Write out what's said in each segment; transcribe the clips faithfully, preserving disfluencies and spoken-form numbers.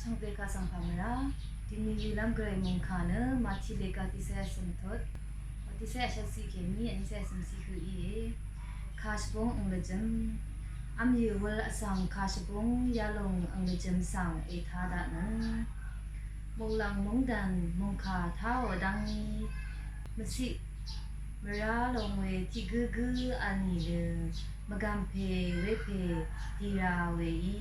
Shvngbe kaq svng pà mvrá, dini wilv́m gvray mòngkà nø Mati lèga tiqsè vsø̀m tut, tiqsè vshvt ciq kèní vnísè vsø̀m ciq høq íe. Kà shvbóng àng lvjøm. V́m yø̀ wul vsvng kà shvbóng yalòng àng lvjøm svng ètá daqnøng. Mònglàng mòngdàn mòngkà táò dv́ngí mvciq mvrá long we tiq gǿgǿ vl nìnø mvgàm pè wepè dì rà we í.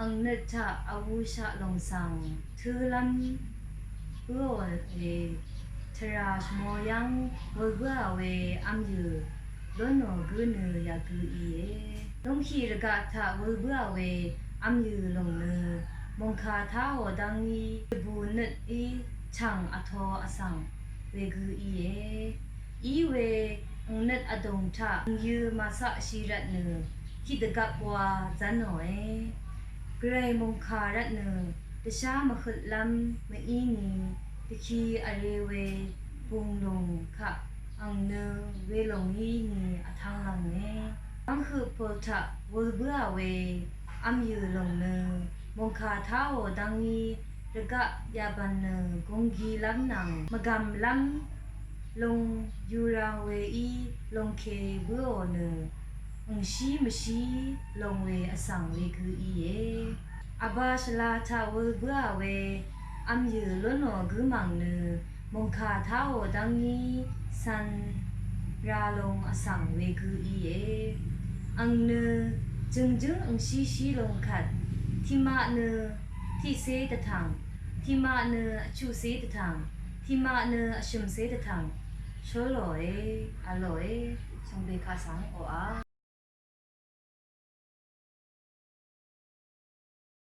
Àng nøt taq vwushaq lòng svng tǿlv́m bǿò we tvrà shvmo yv́ng wul bǿà we v́m yø̀ lónò gǿ nø yagø íe. Lúngkì rvgaq taq wul bǿà we v́m yø̀ lòng nø mòngkà táò dv́ngí dvbù nøt í chv̀ng vto vsvng wegø íe. Í we àng nøt vdùng taq àng yø̀ màcaqshì rvtnø tiqdvgvp wa zv́nòe. Gvray mòngkà rvtnø dvshá mvhøtlv́m mv-í ni dvki vre we bùnglùng kaq àng nø welòng í ni vtv́ng lv́nge. Bv́nghøq pòl taq wul bǿà we v́m yø̀ lòng nø mòngkà táò dv́ngí rvgaq yabv̀n nø gunggi lv́m nvng mvgàm lv́m lung yurang we í lungke bǿò nø ùngshí mvshí long we vsvng wegø íe. Vbā shvla taq wul bǿà we v́m yø̀ lónò gǿ mv̀ng nø mòngkà táò dv́ngí cv̄n ralung vsvng wegø íe. Àng nø jø̀ngjǿng ùngshíshí lung kvt tiqmaq nø tiqcé dvtv̀ng, tiqmaq nø vchuqcé dvtv̀ng, tiqmaq nø vshø̀mcé dvtv̀ng shólòe, v̄lòe. Shvngbe kaq svng oqà